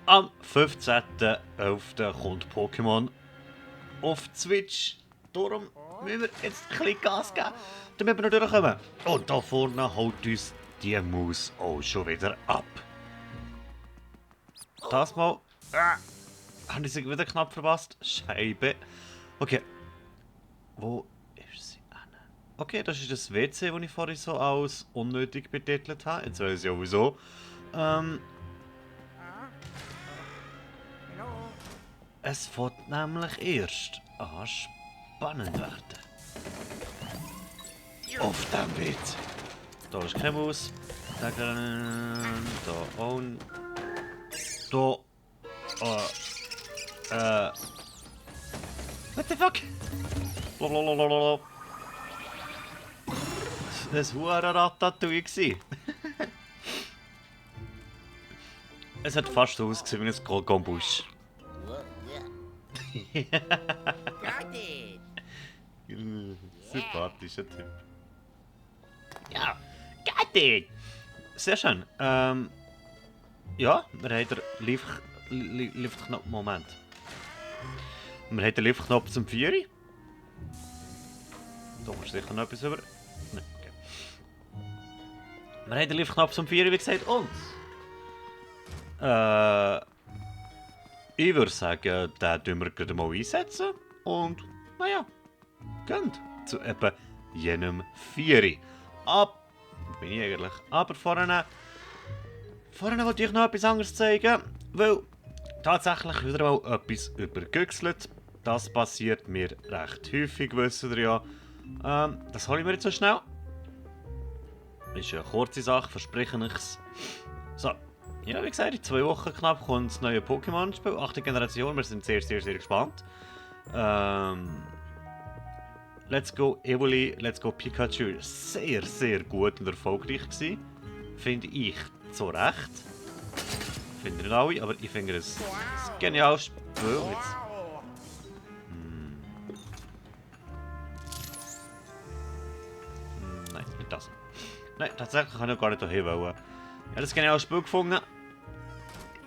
Am 15.11. kommt Pokémon auf Switch. Darum müssen wir jetzt ein bisschen Gas geben, damit wir noch durchkommen. Und da vorne holt uns die Maus auch schon wieder ab. Das Mal habe ich sie wieder knapp verpasst. Scheibe. Okay. Wo ist sie hin? Okay, das ist das WC, das ich vorhin so als unnötig betitelt habe. Jetzt weiß ich auch wieso. Es wird nämlich erst spannend werden. Auf dem WC. Da ist keine Maus. Da auch. Da. What the fuck? Blablabla. Das war ein Ratatouille. Es hat fast so ausgesehen wie ein Krokombusch. Sympathischer Typ. Ja, got it! Sehr schön. Ja, wir haben den Liftknopf. Moment. Wir haben den Liftknopf zum 4. Da musst du sicher noch etwas über. Nein, okay. Wir haben den Liftknopf zum 4, wie gesagt, und. Ich würde sagen, den tun wir gerade mal einsetzen. Und, naja, gönnt zu eben jenem 4. Bin ich eigentlich. Aber vorne wollte ich noch etwas anderes zeigen, weil tatsächlich wieder mal etwas übergüchselt. Das passiert mir recht häufig, wisst ihr ja. Das hole ich mir jetzt so schnell. Ist eine kurze Sache, verspreche ich's. So. Ja, wie gesagt, in 2 Wochen knapp kommt das neue Pokémon-Spiel, 8. Generation. Wir sind sehr, sehr, sehr gespannt. Let's Go Evoli, Let's Go Pikachu. Sehr, sehr gut und erfolgreich gewesen. Finde ich zu Recht. Finde nicht alle, aber ich finde es ein geniales Spiel. Jetzt. Nein, nicht das. Nein, tatsächlich kann ich gar nicht dahin wollen. Ich habe das geniales Spiel gefunden.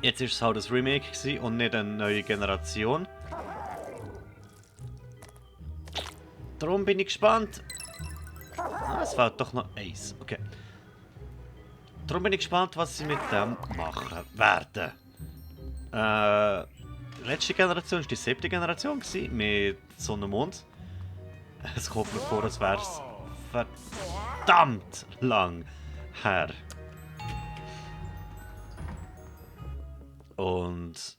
Jetzt war es halt das Remake und nicht eine neue Generation. Darum bin ich gespannt. Es fehlt doch noch eins. Okay. Darum bin ich gespannt, was sie mit dem machen werden. Letzte Generation war die 7. Generation mit Sonne und Mond. Es kommt mir vor, als wäre es verdammt lang her. Und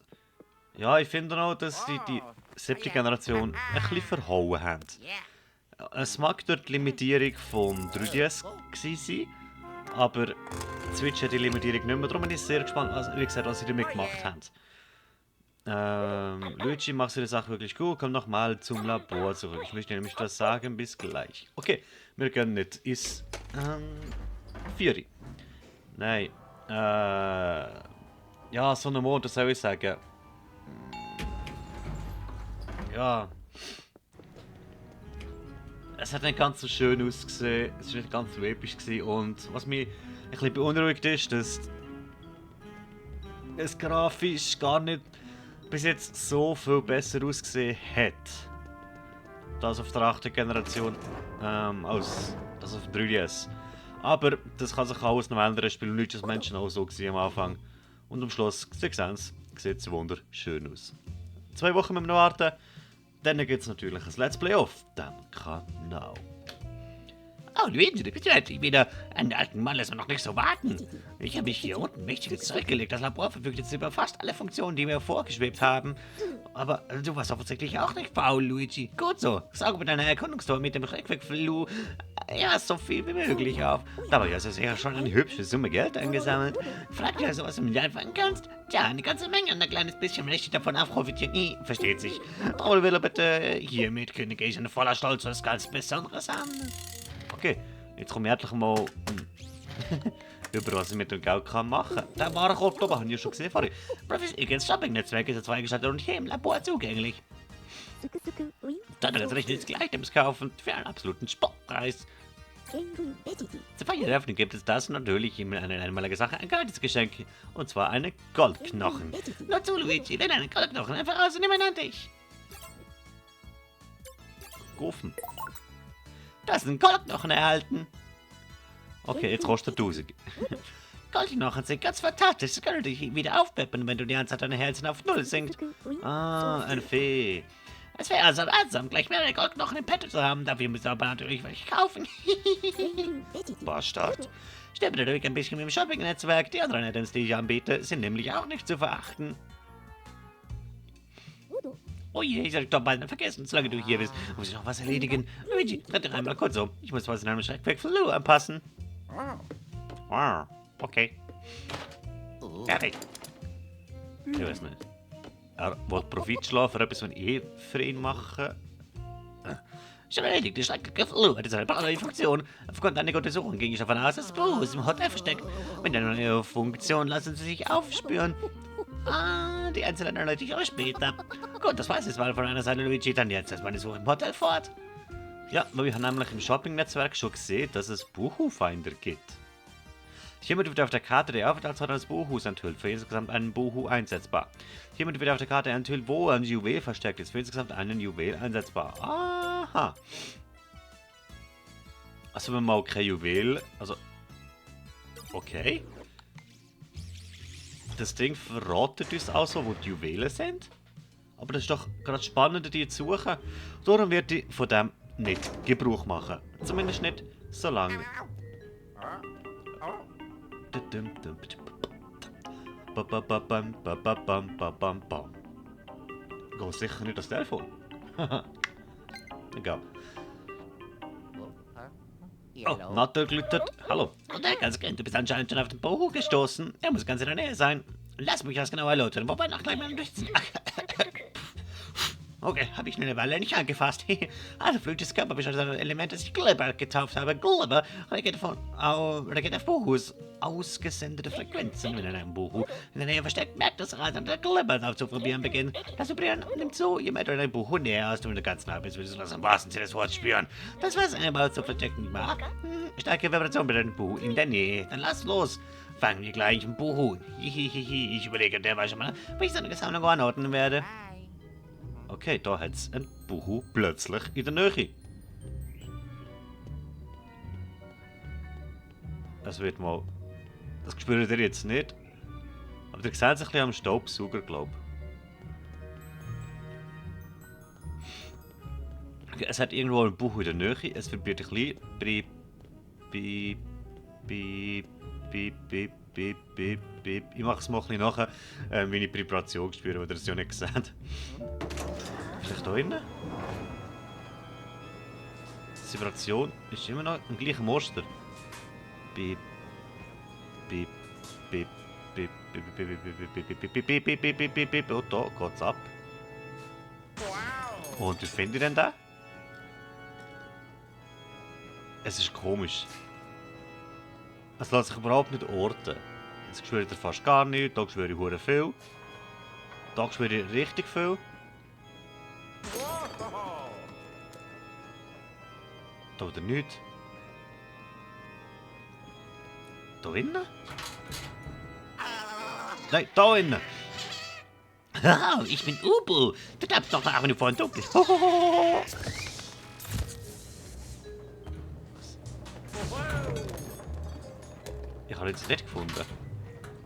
ja, ich finde auch, dass die 7. Generation ein bisschen verhauen haben. Es mag dort die Limitierung vom 3DS sein, aber die Switch hat die Limitierung nicht mehr. Darum bin ich sehr gespannt, was sie damit gemacht haben. Luigi macht die Sache wirklich gut. Komm nochmal zum Labor zurück. Ich möchte nämlich das sagen. Bis gleich. Okay, wir gehen nicht ins 4. Nein. Ja, so eine Mond, das soll ich sagen. Ja. Es hat nicht ganz so schön ausgesehen, es war nicht ganz so episch gewesen. Und was mich ein bisschen beunruhigt ist, dass es grafisch gar nicht bis jetzt so viel besser ausgesehen hat. Das auf der 8. Generation als das auf dem 3DS. Aber das kann sich alles noch ändern, spielen nicht das Menschen auch so am Anfang. Und am Schluss, sieht es wunderschön aus. 2 Wochen müssen wir noch warten. Dann gibt es natürlich ein Let's Play auf dem Kanal. Oh, Luigi, du bist ja endlich wieder. Einen alten Mann lässt man noch nicht so warten. Ich habe mich hier unten mächtiges Zeug gelegt. Das Labor verfügt jetzt über fast alle Funktionen, die mir vorgeschwebt haben. Aber du warst offensichtlich auch nicht faul, Luigi. Gut so. Sauge mit deiner Erkundungstour mit dem Rückwegflu ja, so viel wie möglich auf. Dabei hast du sicher schon eine hübsche Summe Geld angesammelt. Frag dich also, was du mit dir anfangen kannst? Tja, eine ganze Menge und ein kleines bisschen möchte ich davon profitieren. Versteht sich. Troll will er bitte. Hiermit kündige ich in voller Stolz was ganz Besonderes an. Okay, jetzt komme ich endlich mal über was ich mit dem Geld machen kann. Der Warenkorb oben habe ich ja schon gesehen vorhin. Profis Igels Shopping-Netzwerk ist zweigeschaltet und hier im Labor zugänglich. Dann richtet es gleich Items kaufen für einen absoluten Spottpreis. Zur Feieröffnung gibt es das natürlich in einer einmaligen Sache ein gratis Geschenk. Und zwar eine Goldknochen. Nur zu, Luigi, wenn einen Goldknochen einfach aus und nimm ihn an dich. Kaufen. Du hast einen Goldknochen erhalten. Okay, jetzt kostet er 1000. Goldknochen sind ganz fantastisch. Sie können dich wieder aufpeppen, wenn du die Anzahl deiner Herzen auf 0 sinkst. Ah, eine Fee. Es wäre also ratsam, gleich mehrere Goldknochen im Petto zu haben. Dafür müsst ihr aber natürlich welche kaufen. Bastard. Stimmt natürlich ein bisschen mit dem Shopping-Netzwerk. Die anderen Items, die ich anbiete, sind nämlich auch nicht zu verachten. Oh je, ich sollte doch bald noch vergessen, solange du hier bist. Muss ich noch was erledigen? Luigi, dreh dich einmal kurz um. Ich muss was in einem Schreckwerk für Lou anpassen. Ah, Okay. Fertig. ich weiß nicht. Er will Profit schlafen für etwas, was ich für ihn mache. Schon erledigt, die Schreckwerk für Lou hat jetzt eine neue Funktion. Aufgrund einer Untersuchung ging ich davon aus, dass Boo ist im Hotel versteckt. Mit einer neuen Funktion lassen sie sich aufspüren. Ah, die Einzelnen erläutere ich euch später. Gut, das war's jetzt mal von einer Seite, Luigi. Dann jetzt erstmal eine Suche im Hotel fort. Ja, weil wir haben nämlich im Shopping-Netzwerk schon gesehen, dass es Buhu-Finder gibt. Hiermit wird auf der Karte der Aufenthaltsort eines Buhus enthüllt, für insgesamt einen Buhu einsetzbar. Hiermit wird auf der Karte enthüllt, wo ein Juwel versteckt ist, für insgesamt einen Juwel einsetzbar. Aha. Also wenn man auch kein Juwel, also... Okay. Das Ding verratet uns auch so, wo die Juwelen sind. Aber das ist doch gerade spannend, die zu suchen. Darum wird ich von dem nicht Gebrauch machen. Zumindest nicht so lange. Geht sicher nicht das Telefon. Egal. Oh, Natter glüttet. Hallo. Und der ganz Kind, du bist anscheinend schon auf den Bohu gestoßen. Er muss ganz in der Nähe sein. Lass mich das genau erläutern, wobei noch gleich mal durchziehen. Okay, habe ich nur eine Weile nicht angefasst. Also Flug des Körpers besteht aus einem Element, das ich Glibber getauft habe. Glibber reagiert auf Bohus ausgesendete Frequenzen. Wenn in einem Bohu in der Nähe versteckt, merkt das Rad an der Glibber auf zu probieren beginnt. Das Vibrieren nimmt zu, je mehr du in einem Bohu näher hast, du in der ganzen Arbeit wirst du das im wahrsten Sinne des Wortes spüren. Das was einmal zu verstecken war. Starke Vibration bei einem Bohu in der Nähe. Dann lass los. Fangen wir gleich im Bohu. Hihihihi, ich überlege derweil schon mal, wie ich seine Sammlung anordnen werde. Okay, da hat es ein Buhu plötzlich in der Nähe. Das wird mal... Das spürt ihr jetzt nicht. Aber ihr seht es ein bisschen am Staubsauger, glaube ich. Okay, es hat irgendwo ein Buhu in der Nähe. Es vibriert ein bisschen. Piep, piep, piep, piep, piep, piep, piep, piep. Ich mache es mal ein bisschen nachher, meine Vibration spüren, weil ihr es ja nicht seht. Vielleicht da hinten? Die Vibration ist immer noch im gleichen Muster. Piep, piep, piep, piep, piep, piep, piep, piep, piep, piep, piep, piep, piep, piep, piep, piep. Oh, da geht's ab. Und wie findet ihr denn da? Es ist komisch. Es lässt sich überhaupt nicht orten. Jetzt spüre ich fast gar nichts, da spüre ich hure viel. Da spüre ich richtig viel. Da wieder nichts. Da innen? Nein, da innen! Oh, ich bin Ubu. Du darfst doch nach, wenn du vorhin dunkel. Ich habe jetzt nicht gefunden.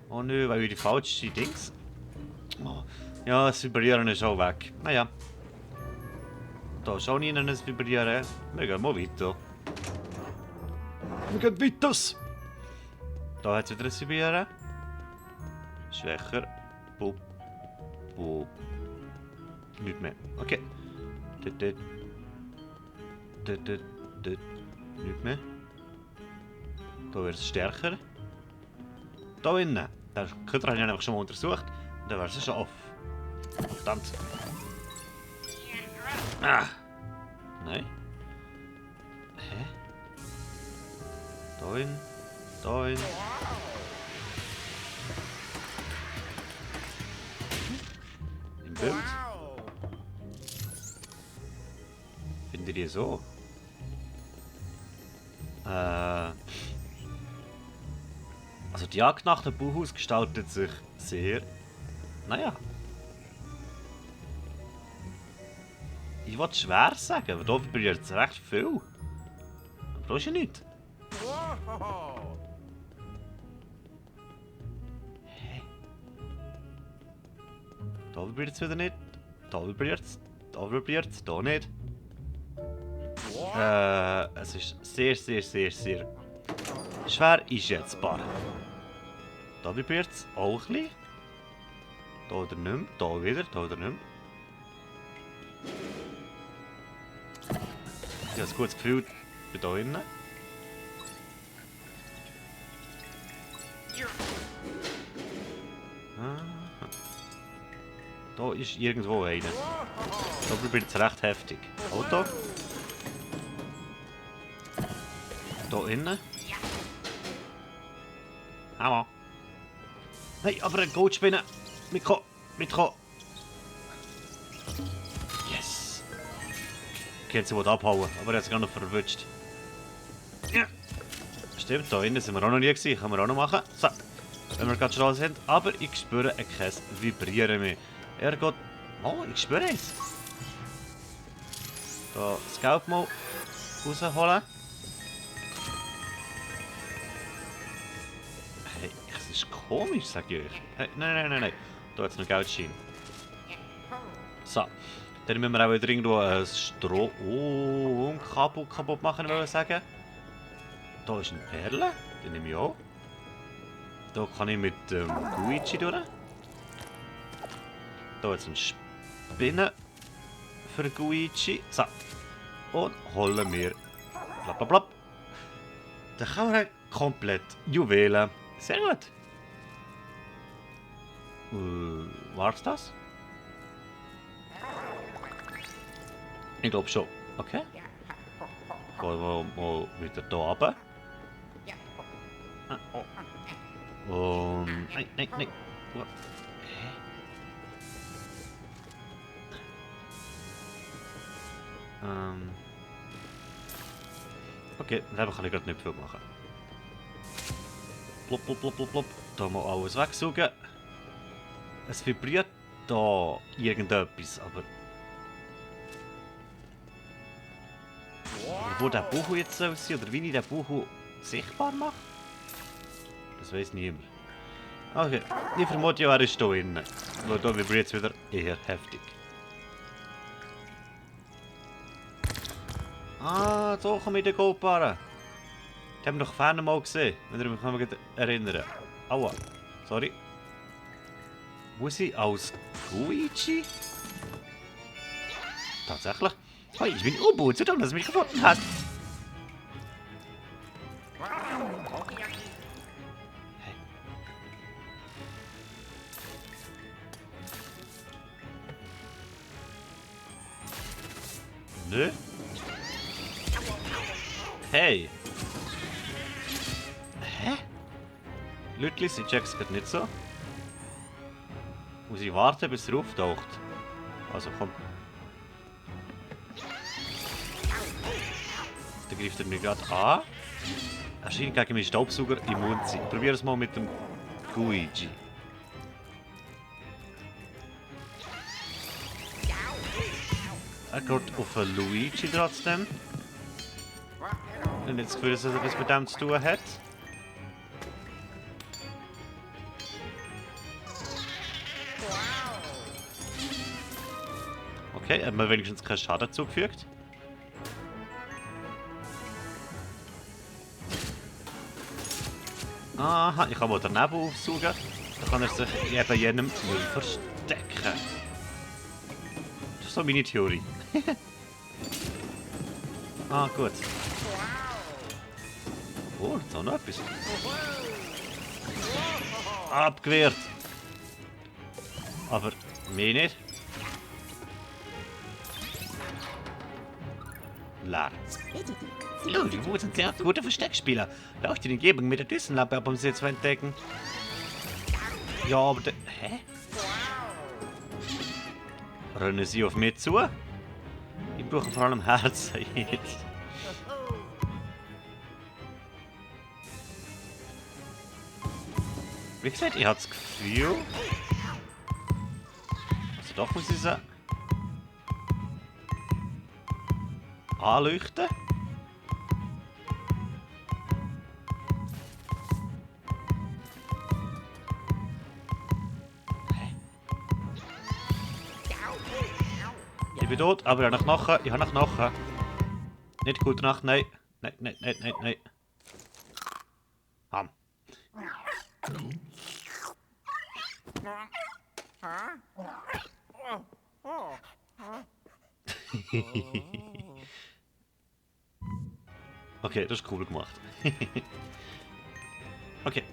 Oh nö, weil wir die falsche Dings. Oh. Ja, das Vibrieren ist auch weg. Naja. Da ist auch nie ein Vibrieren. Wir gehen mal weiter. Wir gehen weiter! Da hat es wieder ein Vibrieren. Schwächer. Bup. Bup. Nicht mehr. Okay. Nicht mehr. Da wird es stärker. Da innen. Den Köder habe ich einfach schon mal untersucht. Da wäre es schon off. Verdammt. Ah. Nein. Hä? Da in. Da in. Im Bild. Findet ihr so? Also die Jagd nach dem Bauhaus gestaltet sich sehr... Naja. Ich wollte schwer sagen, aber da vibriert es recht viel. Da brauchst du nicht. Hä? Da vibriert es wieder nicht. Da vibriert es. Da vibriert es. Da nicht. Es ist sehr, sehr, sehr, sehr schwer einschätzbar. Da vibriert es auch ein bisschen. Da oder nicht mehr. Da wieder. Da oder nicht mehr. Ich habe ein gutes Gefühl bei hier innen. Da ist irgendwo einer. Da probiert es recht heftig. Auto. Da innen. Aua. Nein, aber ein Goldspinne. Mitkommen. Yes. Okay, jetzt will abhauen, aber er hat sich gar noch verwünscht. Ja. Stimmt, da innen sind wir auch noch nie gewesen. Können wir auch noch machen. So. Wenn wir gerade schon sind. Aber ich spüre kein Vibrieren mehr. Er geht... Oh, ich spüre es. Da das Geld mal rausholen. Hey, es ist komisch, sag ich euch. Hey, nein. Da hat es noch Geldschein. So. Dann müssen wir auch wieder irgendwo ein Stroh... Oh, ein Kabel kaputt machen, will ich sagen. Da ist eine Perle. Die nehme ich auch. Da kann ich mit dem Guichi durch. Da jetzt ein Spinne für Guichi. So. Und holen wir. Blablabla. Dann kann wir komplett Juwelen. Sehr gut. War's das? Ich glaube schon. Okay. Gehen wir mal wieder hier runter. Und... Nein. Hä? Okay, dann kann ich gerade nicht viel machen. Plop. Da mal alles wegsaugen. Es vibriert da irgendetwas, aber... Wo der Buhu jetzt soll sein, oder wie ich den Buhu sichtbar mache? Das weiß niemand. Okay, ich vermute, er ist hier innen. Weil da vibriert es wieder eher heftig. Ah, so komme ich den Goldbarren. Die haben wir doch vorne mal gesehen, wenn ihr mich erinnern. Aua, sorry. Muss ich als Guichi? Tatsächlich? Hey, ich bin U-Boot, so dumm, dass du mich gefunden hast. Hey. Nö? Hey. Hä? Lütlis, ich check's grad nicht so. Muss ich warten, bis er auftaucht? Also komm. Dann greift er mich gerade an. Er scheint gegen meinen Staubsauger immun zu sein. Ich probiere es mal mit dem Guichi. Er geht auf einen Luigi trotzdem. Ich habe nicht das Gefühl, dass er etwas mit dem zu tun hat. Okay, hat mir wenigstens keinen Schaden zugefügt. Aha, ich kann mal daneben aufsaugen. Dann kann er sich eben jenem verstecken. Das ist so meine Theorie. Ah, gut. Oh, da noch etwas. Abgewehrt. Aber mehr nicht. Leer. Oh, die Wut sind sehr gute Versteckspieler. Leuchtet die Umgebung mit der Düsenlampe ab, um sie zu entdecken. Ja, aber hä? Rennen sie auf mich zu? Ich brauche vor allem Herz jetzt. Wie gesagt, ich habe das Gefühl... Also doch muss ich sie anleuchten. Ich bin tot, aber ich habe noch Knochen. Ich habe noch Knochen. Nicht gute Nacht, nein. Nein, nein, nein, nein, nein. Ham. Okay, das ist cool gemacht. Okay,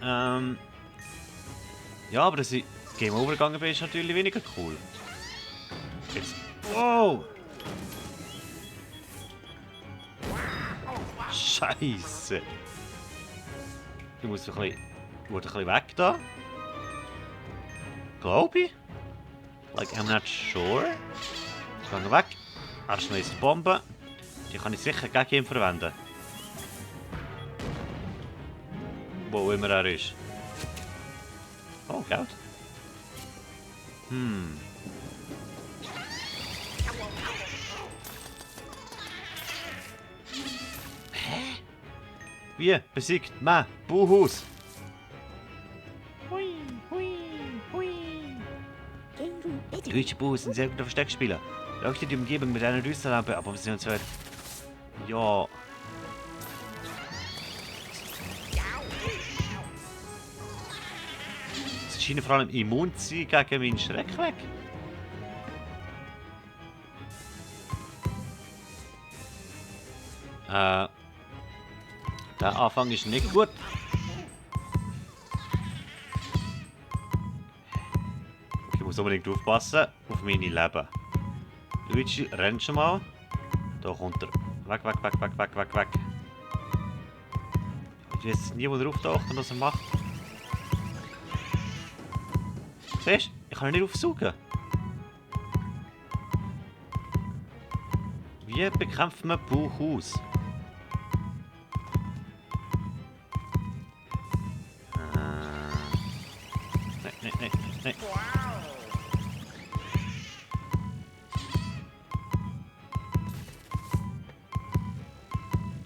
ja, aber dass ich Game Over gegangen bin, ist natürlich weniger cool. Jetzt. Wow! Scheiße! Ich muss ein bisschen weg da. Glaube ich. Like, I'm not sure. Ich gehe weg. Er schmeißt die Bombe. Die kann ich sicher gegen ihn verwenden. Wo immer er ist. Oh, Geld. Hä? Wie? Besiegt? Man, Bauhaus. Hui, hui, hui. Deutsche Bauhaus sind sehr guter Versteckspieler. Leuchtet die Umgebung mit einer Düsterlampe ab, ob sie uns hört. Ja. Sie scheinen vor allem immun zu sein gegen meinen Schreck weg. Der Anfang ist nicht gut. Ich muss unbedingt aufpassen auf meine Leben. Luigi, renn schon mal. Da kommt er. Weg, weg, weg, weg, weg, weg, weg. Ich weiß nie, wo er auftaucht und was er macht. Siehst du? Ich kann ihn nicht aufsaugen. Wie bekämpft man Bauhaus? Nein, nein, nein, nein.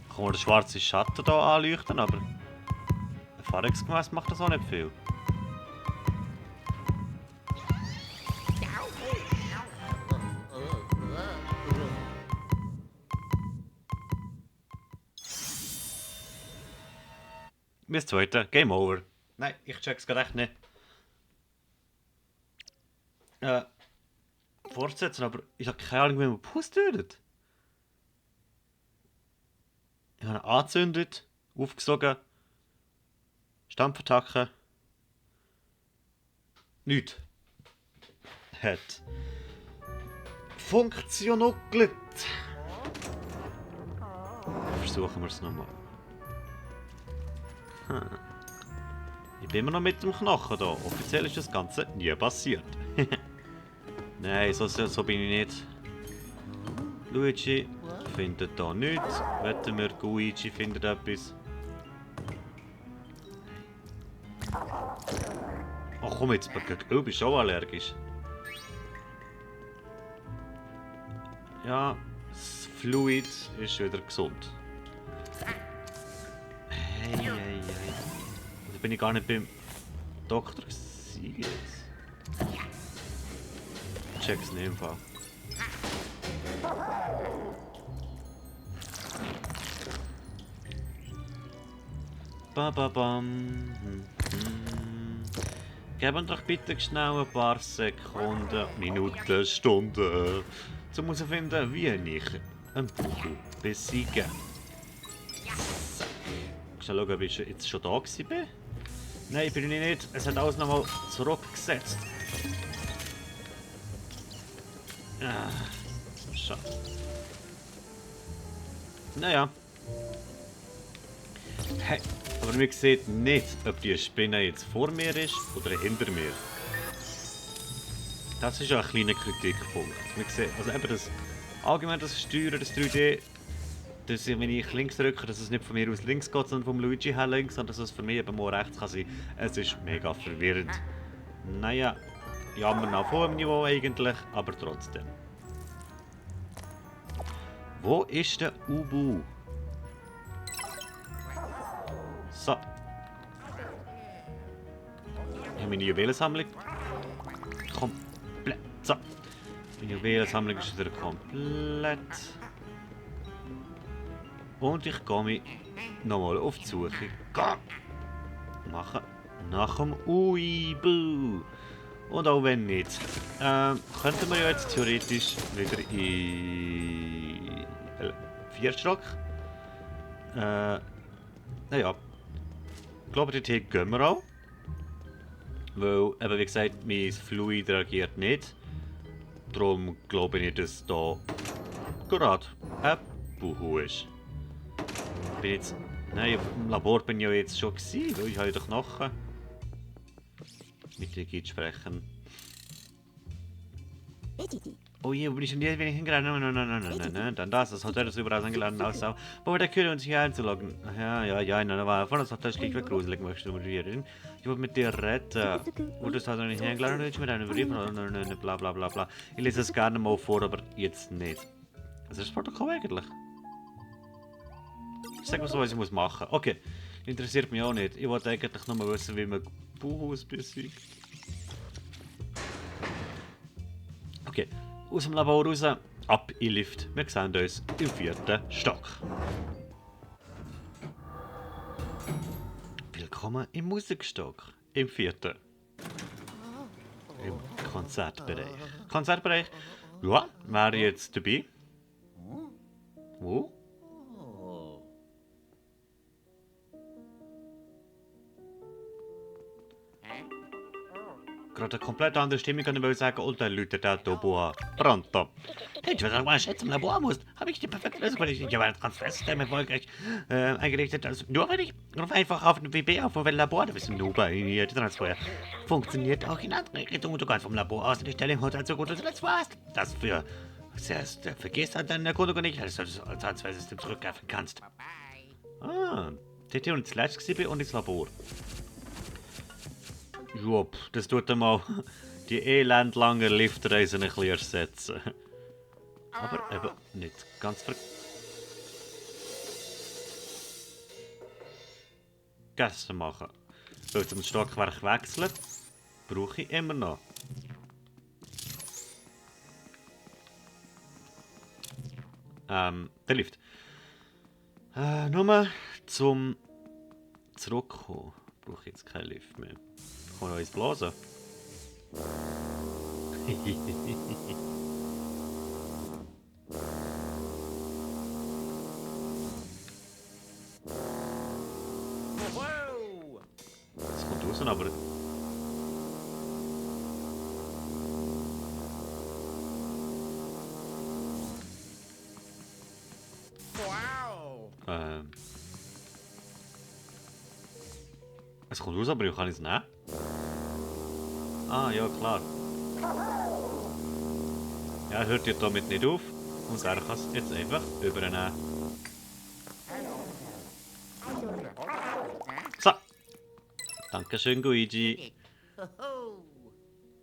Kann man den schwarzen Schatten hier anleuchten, aber erfahrungsgemäß macht das auch nicht viel. Bis zweite, Game Over. Nein, ich check's gerade echt nicht. Fortsetzen, aber ich habe keine Ahnung, wie man Puss tötet. Ich habe ihn angezündet, aufgesogen, Stampfattacke. Nichts. Hat funktioniert. Versuchen wir es nochmal. Ich bin immer noch mit dem Knochen da. Offiziell ist das Ganze nie passiert. Nein, so bin ich nicht. Luigi findet da nichts. Wetten wir, Luigi findet etwas. Ach komm jetzt, du bist auch allergisch. Ja, das Fluid ist wieder gesund. Hey, hey, hey. Also bin ich gar nicht beim Doktor gewesen jetzt. Ich check's nicht im Fall. Ba ba bam. Geben doch bitte schnell ein paar Sekunden, Minuten, Stunden, um herauszufinden, wie ich einen Pupu besiege. So. Schnell schauen, ob ich jetzt schon da war. Nein, bin ich nicht. Es hat alles nochmal zurückgesetzt. Ah, schade. Naja. Hey, aber man sieht nicht, ob die Spinne jetzt vor mir ist oder hinter mir. Das ist ja ein kleiner Kritikpunkt. Man sieht, also eben das allgemein das Steuern, das 3D dass wenn ich links drücke, dass es nicht von mir aus links geht, sondern vom Luigi her links, sondern dass es von mir eben mal rechts kann sein. Es ist mega verwirrend. Naja, jammern auf hohem Niveau eigentlich, aber trotzdem. Wo ist der Ubu? So. Ich habe meine Juwelensammlung komplett. So. Die Juwelensammlung ist wieder komplett. Und ich gehe mich nochmal auf die Suche machen nach dem Uibu. Und auch wenn nicht, könnten wir ja jetzt theoretisch wieder in 4 Stock. Naja, ich glaube, dort gehen wir auch. Weil, eben wie gesagt, mein Fluid reagiert nicht. Darum glaube ich nicht, dass da gerade ein Buhu ist. Bin jetzt... Nein, im Labor bin ich ja jetzt schon gewesen, weil ich habe ja den Knochen. Mit der Git sprechen. Oh je, bin ich schon hier, wenn ich hingerannt? Nein, dann das Hotel ist überall eingeladen, außer wo der Kühe uns hier einzuloggen. Ja, nein, war von das Hotel schlichtweg gruselig, möchtest du moderieren. Ich wollte mit dir reden. Wurdest du also nicht eingeladen oder mit einem Brief? Bla bla bla bla. Ich lese es gerne mal vor, aber jetzt nicht. Was ist das Protokoll eigentlich? Sag mal so, was ich muss machen. Okay, interessiert mich auch nicht. Ich wollte eigentlich nur mal wissen, wie man Buhus besiegt. Okay, aus dem Labor raus, ab in den Lift. Wir sehen uns im 4. Stock. Willkommen im Musikstock, im 4. Im Konzertbereich. Konzertbereich, ja, wäre jetzt dabei. Wo? Gerade eine komplett andere Stimmung, kann ich sagen, und dann läutet der Toboa. Pronto. Hey, wenn du mal Schätze im Labor musst, habe ich die perfekte Lösung, weil ich nicht über ein Transfersystem erfolgreich eingerichtet habe. Nur wenn ich ruf einfach auf ein WB auf, wo wir Labor, da wissen nur bei hier die Transfer. Funktioniert auch in andere Richtungen. Du kannst vom Labor aus die Stelle im Hotel so gut und zuletzt warst. Das für. Zuerst vergisst halt deine Erkundung nicht, dass du das Transfersystem zurückgreifen kannst. Ah, TT und das letzte und ins Labor. Jupp, das tut einmal die elendlange Liftreise ein bisschen ersetzen. Aber eben nicht ganz vergessen machen. Weil zum Stockwerk wechseln brauche ich immer noch. Der Lift. Nur zum Zurückkommen brauche ich jetzt keinen Lift mehr. Ich kann noch eins blasen. Das kommt raus, aber... Es kommt raus, aber ich kann es nehmen. Ah, ja, klar. Ja, er hört ja damit nicht auf. Und er kann es jetzt einfach übernehmen. So. Dankeschön, Luigi.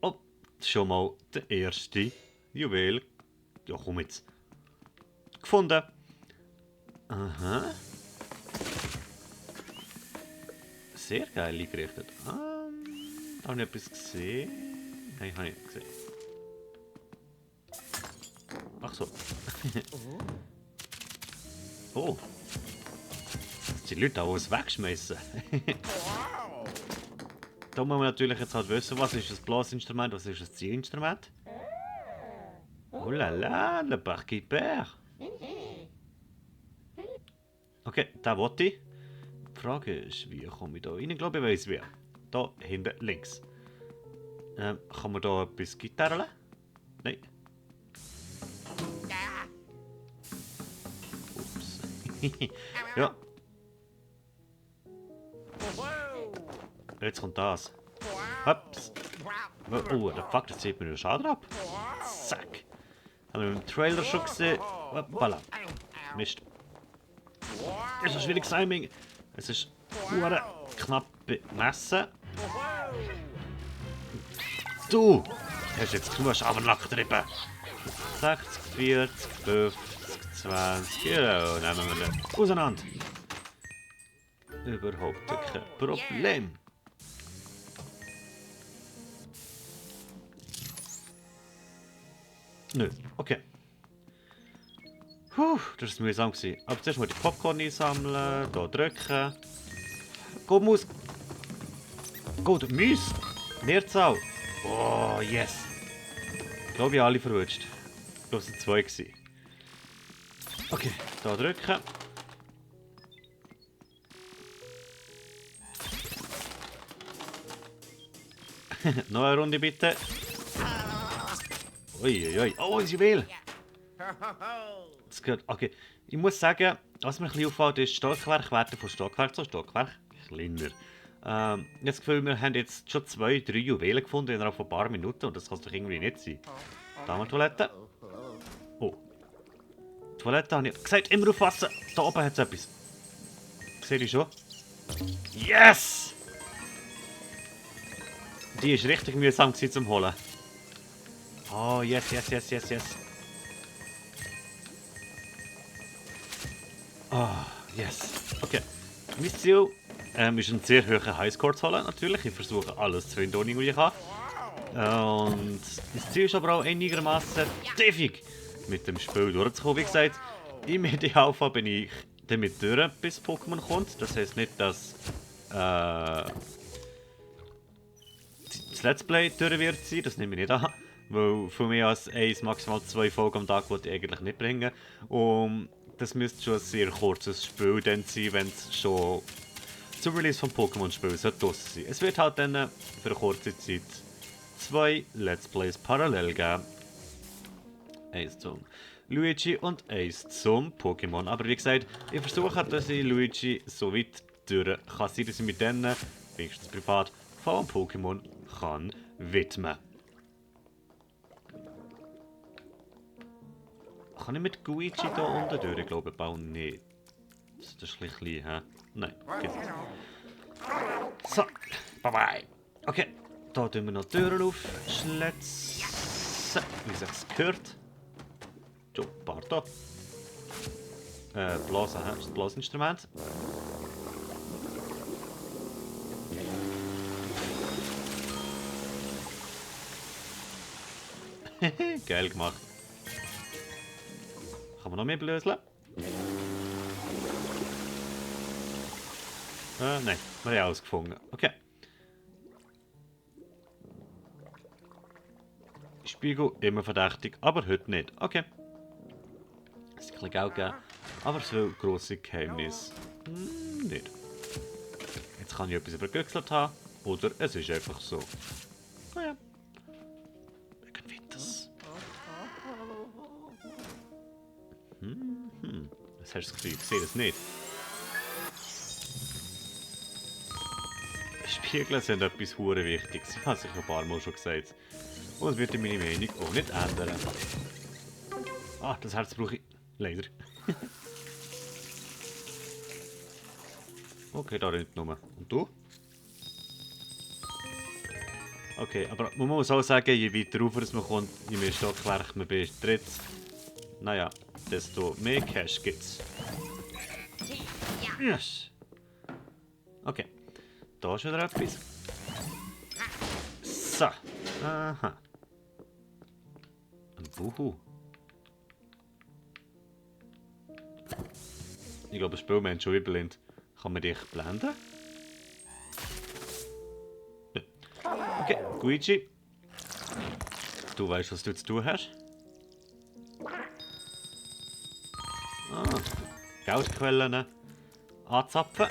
Oh, schon mal der erste Juwel. Ja, komm jetzt. Gefunden. Aha. Sehr geil eingerichtet. Habe ich etwas gesehen? Nein, habe ich nicht gesehen. Ach so. Oh. Die Leute alles wegschmeißen. Da muss man natürlich jetzt halt wissen, was ist das Blasinstrument, was ist das Ziehinstrument. Oh la la, le Barkeeper. Okay, da wollte ich. Die Frage ist, wie komme ich da rein? Ich glaube, ich weiss wie. Da hinten links. Kann man da etwas Gitarren? Nein. Ups. Ja. Jetzt kommt das. Ups. Oh, der Fuck, das zieht mir den Schaden ab. Zack. Haben wir im Trailer schon gesehen. Voilà. Mist. ist ein schwieriges Timing. Es ist hure knapp bemessen. Du hast jetzt genug Schabernack getrieben. 60, 40, 50, 20. Ja, nehmen wir den auseinander. Überhaupt kein Problem. Nö, okay. Puh, das war mühsam. Aber zuerst mal die Popcorn einsammeln, hier drücken. Gut, Maus. Gut, Müs. Mehrzahl. Oh, yes. Ich glaube, ich habe alle verwutscht. Ich glaube, es waren 2. Okay, hier drücken. Noch eine Runde bitte. Uiuiui. Oh, ein Juwel. Das geht. Okay. Ich muss sagen, was mir ein bisschen auffällt, ist Stockwerkwerte von Stockwerk zu Stockwerk kleiner. Ich habe das Gefühl, wir haben jetzt schon 2, 3 Juwelen gefunden innerhalb von ein paar Minuten und das kann es doch irgendwie nicht sein. Damentoilette. Oh. Toilette habe ich gesagt, immer aufpassen. Da oben hat es etwas. Sehe ich schon. Yes! Die war richtig mühsam zum Holen. Oh, yes. Oh, yes. Okay. Mein Ziel ist einen sehr hohen Highscore zu holen, natürlich. Ich versuche alles zu finden, was ich kann. Und mein Ziel ist aber auch einigermaßen tiefig mit dem Spiel durchzukommen. Wie gesagt, im Idealfall bin ich damit durch, bis Pokémon kommt. Das heisst nicht, dass das Let's Play durch wird sein, das nehme ich nicht an. Weil von mir aus 1, maximal 2 Folgen am Tag wollte ich eigentlich nicht bringen. Und das müsste schon ein sehr kurzes Spiel dann sein, wenn es schon zum Release von Pokémon-Spielen draussen sein. Es wird halt dann für eine kurze Zeit 2 Let's Plays parallel geben. Eins zum Luigi und eins zum Pokémon. Aber wie gesagt, ich versuche, dass ich Luigi so weit durch kann sein, dass ich mit denen, wenigstens privat, von Pokémon kann widmen. Kann ich mit Luigi hier unten durch? Ich glaube, ich nicht. Das ist ein bisschen klein, hä? Nein, geht nicht. So, bye bye. Okay, da tun wir noch die Türen aufschlitzen, wie sich's gehört. Jo, pardon. Blasen, hä? Das ist ein Blasinstrument. Geil gemacht. Kann man noch mehr blöseln? Nein, wir haben alles gefunden. Okay. Spiegel immer verdächtig, aber heute nicht. Okay. Es ist ein bisschen Geld geben, aber so grosse Geheimnis nicht. Jetzt kann ich etwas übergüchselt haben, oder es ist einfach so. Naja. Wegen weiters. Was hast du das Gefühl? Ich sehe das nicht. Spiegel sind etwas hure Wichtiges. Ich habe es ein paar Mal schon gesagt. Und es wird meine Meinung auch nicht ändern. Ah, das Herz brauche ich leider. Okay, da rennt nur. Und du? Okay, aber man muss auch sagen, je weiter rauf man kommt, je mehr Stockwerk man betritt, naja, desto mehr Cash gibt's. Yes. Okay, da ist wieder etwas. So. Aha. Ein Buhu. Ich glaube, das Spielmensch schon blind. Kann man dich blenden? Ja. Okay, Luigi. Du weißt, was du zu tun hast. Ah, Geldquellen anzapfen.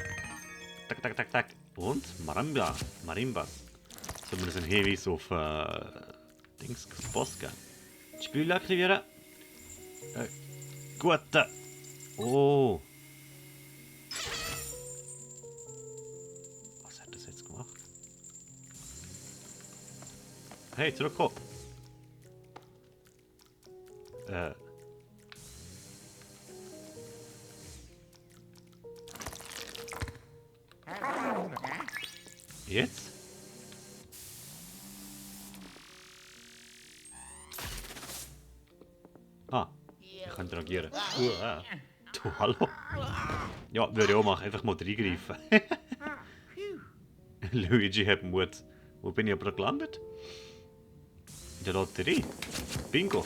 Tak, tak, tak, tak. Und Marimbas. Sollen wir uns einen Hinweis auf Dings Boss geben? Das Spiel aktivieren. Gute. Oh. Was hat das jetzt gemacht? Hey, zurückkommen. Jetzt? Ah, ich kann interagieren. Du, hallo? Ja, würde ich auch machen. Einfach mal reingreifen. Luigi hat Mut. Wo bin ich aber gelandet? In der Lotterie. Bingo.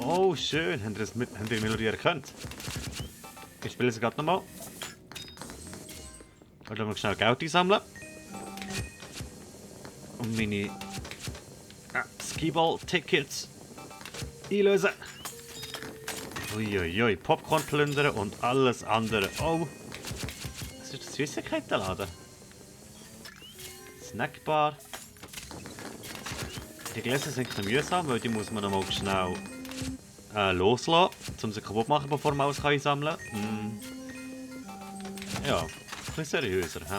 Oh, schön. Habt ihr die Melodie erkannt? Ich spiele sie gerade nochmal. Und dann schnell Geld einsammeln. Und meine Skiball-Tickets einlösen. Uiuiui, Popcorn plündern und alles andere. Oh, das ist der Süßigkeitenladen. Snackbar. Die Gläser sind ein bisschen mühsam, weil die muss man nochmal schnell loslassen, um sie kaputt zu machen, bevor man alles einsammeln kann. Ja, ein bisschen seriöser. He?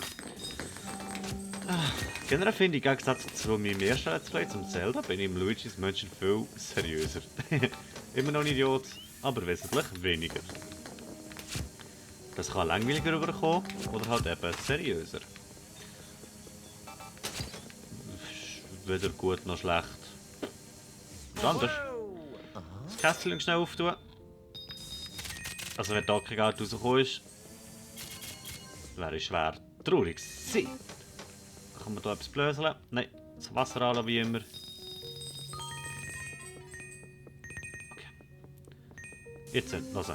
Generell finde ich, im Gegensatz zu meinem ersten Let's Play zum Zelda, bin ich im Luigi's Mansion viel seriöser. Immer noch ein Idiot, aber wesentlich weniger. Das kann langweiliger rüberkommen oder halt eben seriöser. Weder gut noch schlecht. Und anders. Das Kästchen schnell auftun. Also wenn da kein Geld rauskommt, wäre schwer traurig sein. Kann man da etwas blöseln? Nein, das Wasser anlassen wie immer. Okay. Jetzt, los.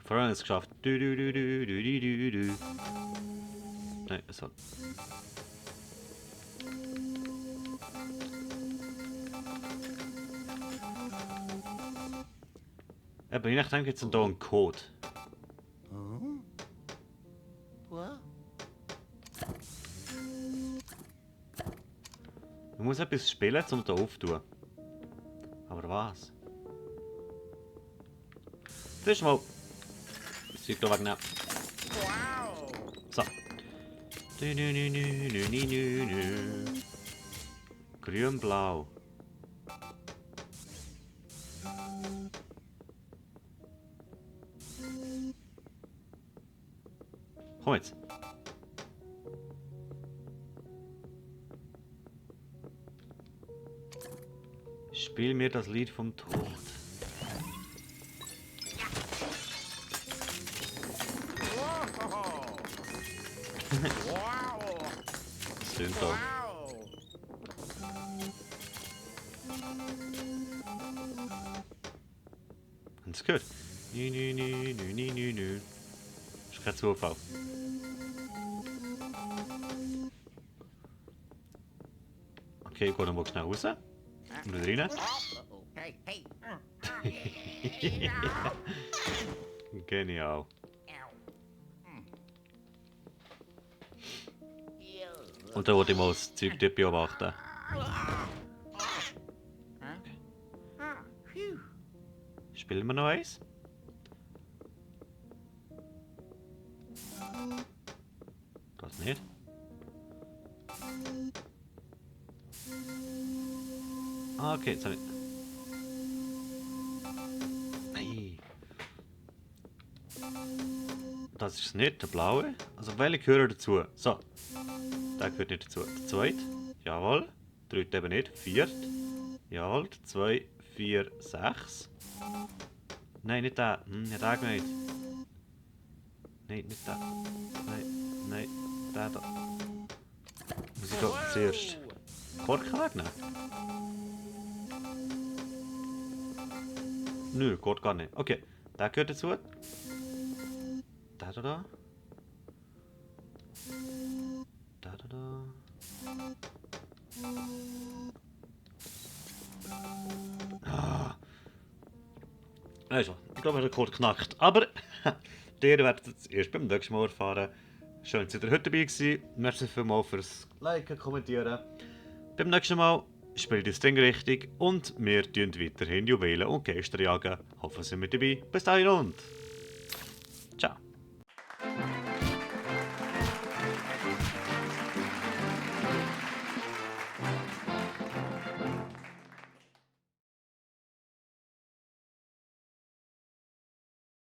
Vorhin haben es geschafft. Nein, es hat. Aber je nachdem gibt es hier einen Code. Man muss etwas spielen, um da aufzutun. Aber was? Das ist mal. Das sieht da wegnehmen. So. Grün-blau. Komm jetzt. Spiel mir das Lied vom Tod. Das stimmt auch. Und es gehört. Das ist kein Zufall. Okay, ich gehe dann mal schnell raus. Und wieder rein. Genial. Und da wollte ich mal das Zeug dort beobachten. Okay. Spielen wir noch eins? Das nicht. Ah, okay, jetzt habe ich... Nein. Das ist nicht der blaue. Also welche gehören dazu? So. Der gehört nicht dazu. Der zweite. Jawohl. Der dritte eben nicht. Viert. Jawohl. 2, 4, 6. Nein, nicht der. Nicht der gemeint. Nein, nicht der. Nein, der da. Muss ich da zuerst Korken wegnehmen? Nö, geht gar nicht. Okay, der gehört dazu. Der da. Der da. Ah. Also, ich glaube, er hat kurz geknackt. Aber, ihr werdet es erst beim nächsten Mal erfahren. Schön, dass ihr heute dabei gewesen. Merci vielmals fürs Liken, Kommentieren. Beim nächsten Mal spielt das Ding richtig und wir tun weiterhin Juwelen und Geister jagen. Hoffen, Sie sind mit dabei. Bis dahin und...